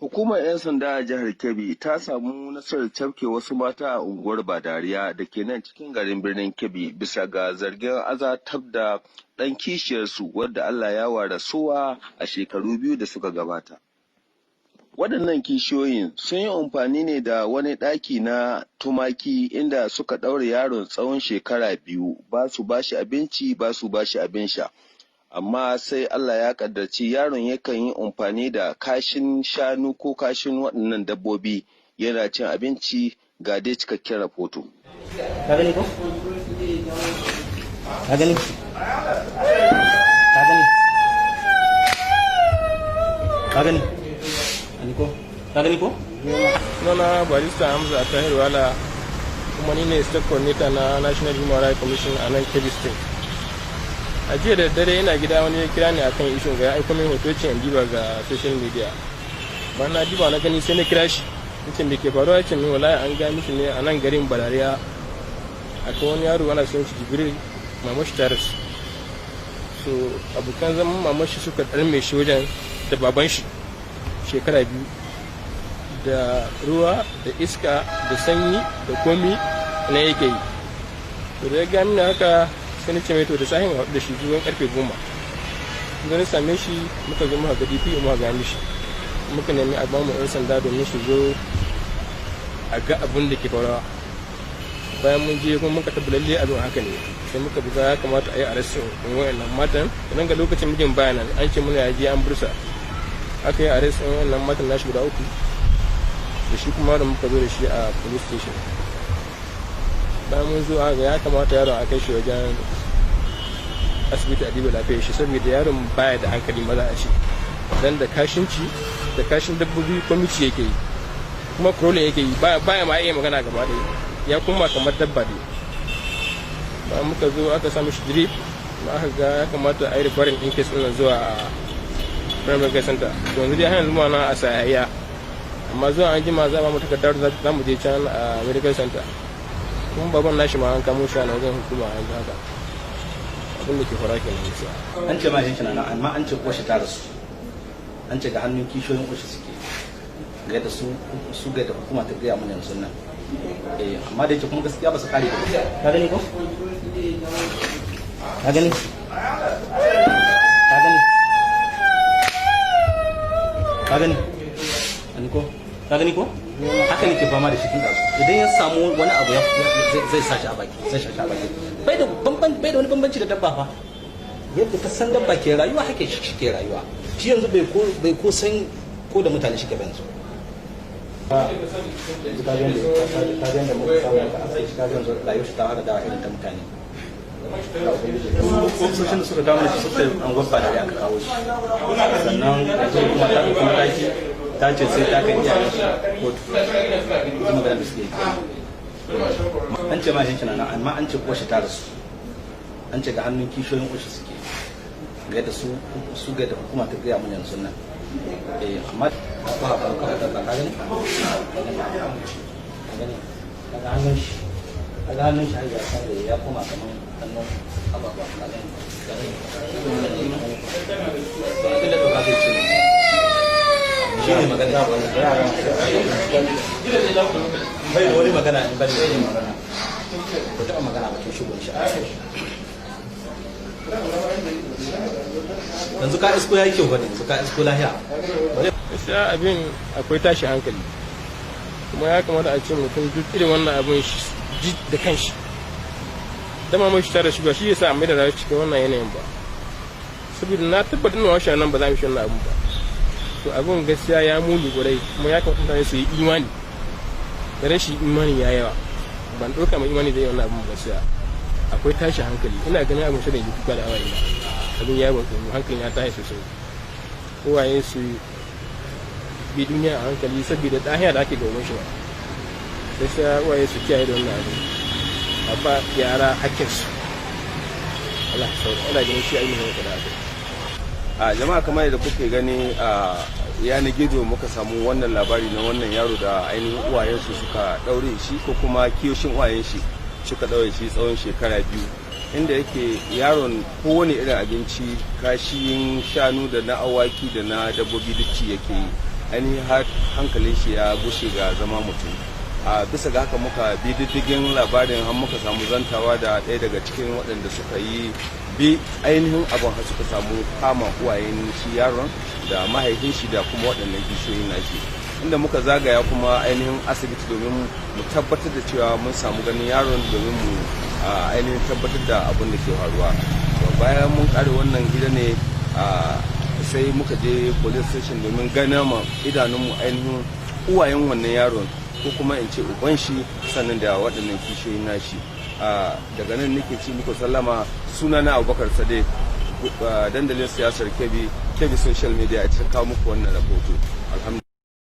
Hukumar 'yan sanda a jihar Kebbi ta samu nasarar cafke wasu mata a unguwar Badariya da ke nan cikin garin birnin Kebbi bisa ga zargin azabtar da ɗan kishiyarsu wadda Allah ya wa rasuwa a shekaru 2 da suka gabata. Waɗannan kishiyoyin sun yi amfani ne da wani ɗaki na tumaki inda suka ɗaure yaron tsawon shekara 2, ba su ba shi abinci, ba su ba shi abin sha. Amma sai Allah ya ƙaddarci yaron yakan yi amfani da kashin shanu ko kashin waɗannan dabbobi yana cin abinci. Ga dai cikakken rahoto. Ka gani ko? Ka gani? Ka gani? Ka gani? Gani ko? Ka gani ko? Sunana Barista Hamza Tahir Wala, kuma ni ne State Coordinator na National Human Rights Commission a nan Kebbi State. A jiya da dare ina gida, wani ya kira ni akan issue ga ya aiko min hoto, ce in diba ga social media. Bayan na diba na gani, sai na kira shi, nace, "Me ke faruwa?" Ya ce min wallahi an ga mishi ne a nan garin Badariya akwai wani yaro ana son shi Jibril, mamashi ta rasu. So abokan zaman mamashi suka ɗarme shi wajen da baban shi shekara 2, da ruwa da iska da sanyi da komi na yake yi. To da ya ga mini haka, sai na ce mai to da sahin haɗu da shi zuwan karfe 10. Zo na same shi, muka zo muka ga DPO, muka ga mishi, muka nemi a bamu 'yan sanda domin su zo a ga abin da ke faruwa. Bayan mun je kuma muka tabbata lalle abin haka ne, sai muka buga ya kamata a yi arresting ɗin wayannan matan. Nan ga lokacin mijin bayanan an ce muna yaji an bursa, aka yi arresting wayannan matan nashi guda uku da shi kuma da muka zo da shi a police station. Bayan mun zo, aka ya kamata yaron a kai shi wajen asibiti a diba lafiyar shi, saboda yaron baya da hankali maza a ce, dan da kashin ci da kashin dabbobi kwamici yake yi, kuma crawling yake yi, baya ma iya magana gaba ɗaya, ya kuma kamar dabba dai. Ba muka zo aka samu shi drip, ma aka ga ya kamata a yi referring ɗin case ɗin zuwa a primary care center. To yanzu dai har yanzu ma na a sayayya, amma zuwa an jima za a ba mu takardar, za mu je can a medical center. Kuma baban nashi ma an kamo shi a wajen hukuma yanzu haka. Abin da ke fara kenan gaskiya. An ce mahaifin shi na nan, amma an ce uwarshi ta rasu. An ce ga hannun kishiyoyin uwarshi suke. Ga yadda su ga yadda hukuma ta gaya mana yanzu nan. Eh, amma da yake kuma gaskiya ba su kare ba. Ka gani ko? Ka gani? Ka gani? Ka gani? Gani ko? Ka gani ko? Haka nake fama da shi tun ɗazu. Idan ya samu wani abu zai sa shi a baki, zai sa shi a baki. Bai da wani bambanci da dabba fa. Yadda ka san dabba ke rayuwa, haka shi ke rayuwa. Shi yanzu bai ko san ko da mutane shi ke ba yanzu. Yanzu ka ga yadda muka samu ka asai shi, ka ga yanzu rayuwar shi ta fara dawa irin ta mutane. Ofisoshin da suka kawo shi suka an gwabba da aka kawo shi. Sannan yanzu kuma ta ɗauki mataki, ta ce sai ta kai iyayen shi kotu. Yanzu magana da suke yi. An ce mahaifin shi na nan, amma an ce uwarshi ta rasu. An ce ga hannun kishiyoyin uwarshi suke. Ga yadda su ga yadda hukuma ta gaya mana yanzu nan. Eh, amma ba ba ka ka gani? Ka gani? Kaga hannun shi. Kaga hannun shi har ya san da ya koma kaman hannun ababa, ka gani? Ka gani? Abin da ɗauka zai ce. Shi ne magana. Bai da wani magana in bane shi magana. Ko taɓa magana ba tun shigo shi. Yanzu ka isko ya yi kyau bane, yanzu ka isko lahiya. Gaskiya abin akwai tashi hankali, kuma ya kamata a ce mutum duk irin wannan abin shi ji da kanshi dama mai shi tare shi ba shi yasa a mai da rayuwa cikin wannan yanayin ba, saboda na tabbatar da washe nan ba za mu shi wannan abin ba. To abin gaskiya ya muni gurai, kuma ya kamata mutane su yi imani da rashin imani ya yawa. Ban ɗauka mai imani da yi wannan abin ba. Gaskiya akwai tashi hankali, ina ganin abin sai da yi kuka da hawaye. Abin ya ban tsoro, hankalin ya tashi sosai. Uwaye su bi duniya a hankali, saboda ɗahiya da ake gaban shi ba. Gaskiya uwaye su kiyaye da wannan abin, a ba yara hakkinsu. Allah ya sauka, ina ganin shi ainihin da abin. A jama'a, kamar yadda kuke gani a yanar gizo, muka samu wannan labari na wannan yaro da ainihin uwayensu suka daure shi, ko kuma kiyoshin uwayen shi suka daure shi tsawon shekara 2, inda yake yaron kowane irin abinci, kashin shanu da na awaki da na dabbobi, duk ci yake yi. Ainihin har hankalin shi ya gushe ga zama mutum. A bisa ga haka muka bi diddigin labarin har muka samu zantawa da ɗaya daga cikin waɗanda suka yi bi ainihin abin har suka samu kama uwayen shi yaron da mahaifin shi da kuma waɗannan kishiyoyin nashi, inda muka zagaya kuma ainihin asibiti domin mu tabbatar da cewa mun samu ganin yaron, domin mu ainihin tabbatar da abin da ke faruwa. Bayan mun kare wannan gida ne, sai muka je police station domin ganin ma idanunmu ainihin uwayen wannan yaron, ko kuma in ce uban shi, sannan da waɗannan kishiyoyin nashi. Daga nan nake ci muku sallama. Suna na Abubakar Sadiq, dandalin siyasar Kebbi, Kebbi Social Media, ita kawo muku wannan rahoto.